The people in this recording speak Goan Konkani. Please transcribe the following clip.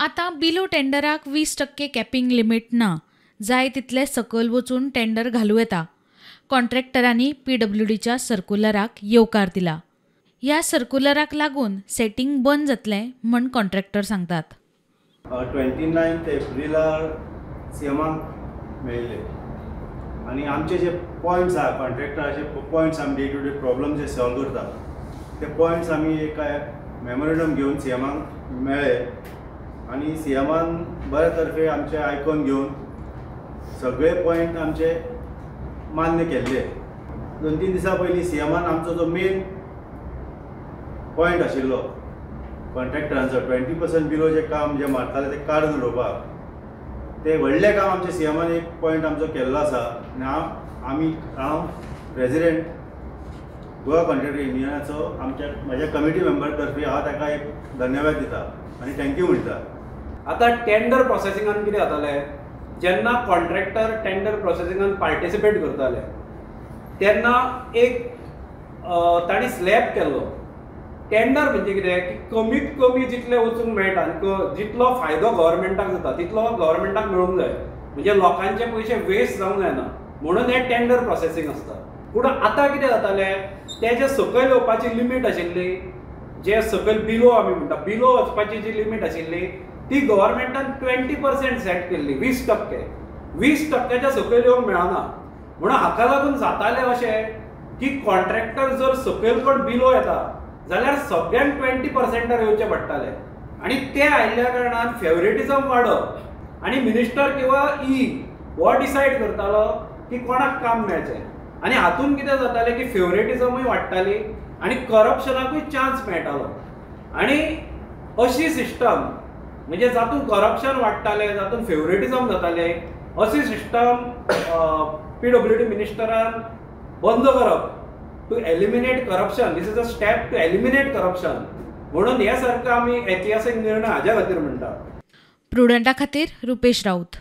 आतां बिलो टेंडराक 20% कॅपिंग लिमीट ना, जाय तितले सकयल वचून टेंडर घालूं येता. कॉन्ट्रॅक्टरांनी पीडब्ल्यूडीच्या सर्कुलराक येवकार दिला. ह्या सर्कुलराक लागून सेटिंग बंद जातलें म्हण कॉन्ट्रॅक्टर सांगतात. 29 एप्रिलाक सीएमाक मेळिल्ले आनी आमचे जे पॉयंट्स आहा कॉन्ट्रॅक्टराचे पॉयंट्स आमी डे टू डे प्रॉब्लम जे सॉल्व करता ते पॉयंट्स आमी एक मेमोरेंडम घेवन सीएमाक मेळ्ळे आनी सीएमान बऱ्या तर्फे आमचे आयकून घेवन सगळे पॉयंट आमचे मान्य केल्ले. 2-3 दिसां पयलीं सीएमान आमचो जो मेन पॉयंट आशिल्लो कॉन्ट्रॅक्टरांचो 20% बिलो जे काम जे मारताले ते काडून उडोवपाक, ते व्हडलें काम आमचे सीएमान एक पॉयंट आमचो केल्लो आसा. आनी हांव प्रेजिडेंट गोवा कॉन्ट्रॅक्टर युनियनाचो आमच्या म्हज्या कमिटी मेंबर तर्फे हांव ताका एक धन्यवाद दिता आनी thank you म्हणटा. आतां टेंडर प्रोसेसिंगान कितें जातालें, जेन्ना कॉन्ट्रॅक्टर टेंडर प्रोसेसिंगान पार्टिसिपेट करताले तेन्ना एक तांणी स्लॅब केल्लो. टेंडर म्हणजे कितें की कमीत कमी जितले वचूंक मेळटा आनी जितलो फायदो गव्हर्मेंटाक जाता तितलो गव्हर्मेंटाक मेळूंक जाय, म्हणजे लोकांचे पयशे वेस्ट जावंक जायना म्हणून हें टेंडर प्रोसेसींग आसता. पूण आतां कितें जातालें, ते जे सकयल येवपाची लिमीट आशिल्ली, जे सकयल बिलो आमी म्हणटा बिलो वचपाची जी लिमीट आशिल्ली ती गव्हर्मेंटान 20% सेट केल्ली, 20%. 20%च्या सकयल येवंक मेळना. म्हणून हाका लागून जातालें अशें की कॉन्ट्रॅक्टर जर सकयल कोण बिलो येता जाल्यार सगळ्यांक 20%र येवचें पडटालें आनी ते आयिल्ल्या कारणान फेवरेटिजम वाडप आनी मिनिस्टर किंवा ई हो डिसायड करतालो की कोणाक काम मेळचें. आनी हातूंत कितें जातालें की फेवरेटिजमूय वाडटाली आनी करप्शनाकूय चान्स मेळटालो. आनी अशी सिस्टम म्हणजे जातूंत करप्शन वाडटालें, जातूंत फेवरेटिजम जातालें, अशी सिस्टम पीडब्ल्यूडी मिनिस्टरान बंद करप, to eliminate corruption. This is a step to eliminate corruption. म्हणून हे सारको आमी ऐतिहासीक निर्णय हाज्या खातीर म्हणटा. प्रुडंटा खातीर रुपेश राऊत.